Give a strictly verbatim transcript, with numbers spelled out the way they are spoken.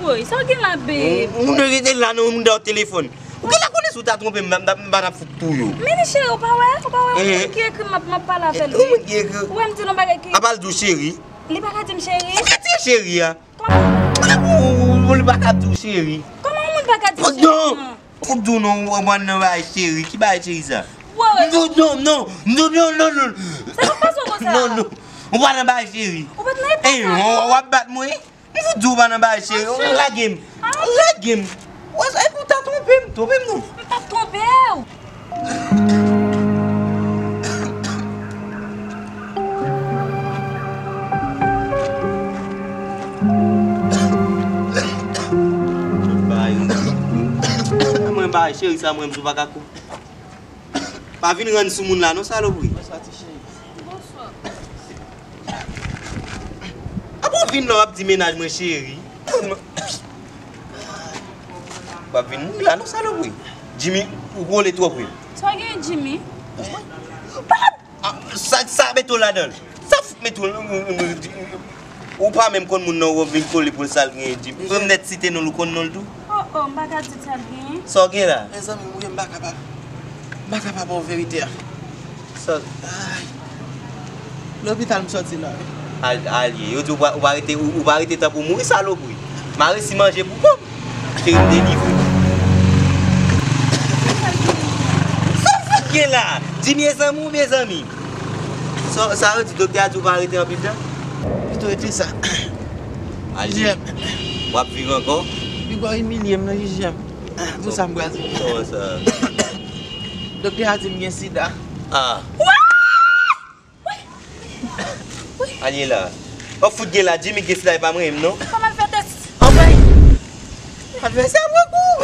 Woy, sa w gen la, babe? Moun yo rete la nan yon moun nan telefòn. Ou genlè konnen si w ta twonpe m, m, m, m pa t ap fout touye w. Men cheri, ou pa wè? Ou pa wè? Ou ki ekri m, m ap pale avè l. Ou ki ekri? Ou wè m di l yon bagay ki... Apa l di w cheri? Li pa ka di m cheri. Ou ka di cheri a. Kòman? Ou, ou, ou, li pa ka di w cheri. Kòman yon moun pa ka di cheri? Non. Ou di w non, ou pran nan bagay cheri. Ki bagay cheri sa? Woy. Non, non, non. Non, non, non, non. Sa pa pase w konsa. Non, non. Ou pa nan bagay cheri. Ou pa t nan epa sa. Ey, w ap bat mwen? M fout di w pa nan bagay cheri. Ou lage m. Ou lage m. Wè sa, epi w ta twonpe m. Twonpe m non. M p ap twonpe w. Bay. Mwen bay cheri sa, mwen m sou pa ka kou. Pa vin rann sou moun la non, salopri. Bonswa, ti cheri. Bonswa. Apa w vin la w ap di mennaj mwen cheri? W ap vin mouri la non, salopri. Jimmy, ou kole twòp wi. Sa w gen, Jimmy? Ah, sa, sa mete w ladan l? Sa fout mete w, ou pa menm konn moun nan, ou vin kole pou l, sa l gen, Jimmy. Ou menm nèt site non l, ou konn non l tou? Oh, oh, m pa ka di sa l genyen. Sa w gen la? Mezanmi, mouye, m pa kapab. M pa kapab ba w verite a. Sa? Ay. Lopital m sòti la wi. Al, al ye. Yo di w pa, ou pa rete, ou, ou pa rete tan pou mouri, salopri. M a resi manje pou kò m. Cheri m delivre. Sa w fout gen la? Jimmy e zanmi w oubyen zanmi? Sa, sa yo di, doktè a di w pa rete anpil tan? Pito rete sa. Al ye. Jijè m. W ap viv ankò? Piga w imilye m nan, jijè m. Ah, pou sa m pral di. Kòman sa? Doktè a di m gen sida. Ah. Wi! Wi! Wi! Anye la. W ap fout gen la, Jimmy gen sida, e pa mwen menm non. Kòman l fè tès? Anmwey! Advèsè mwen kou!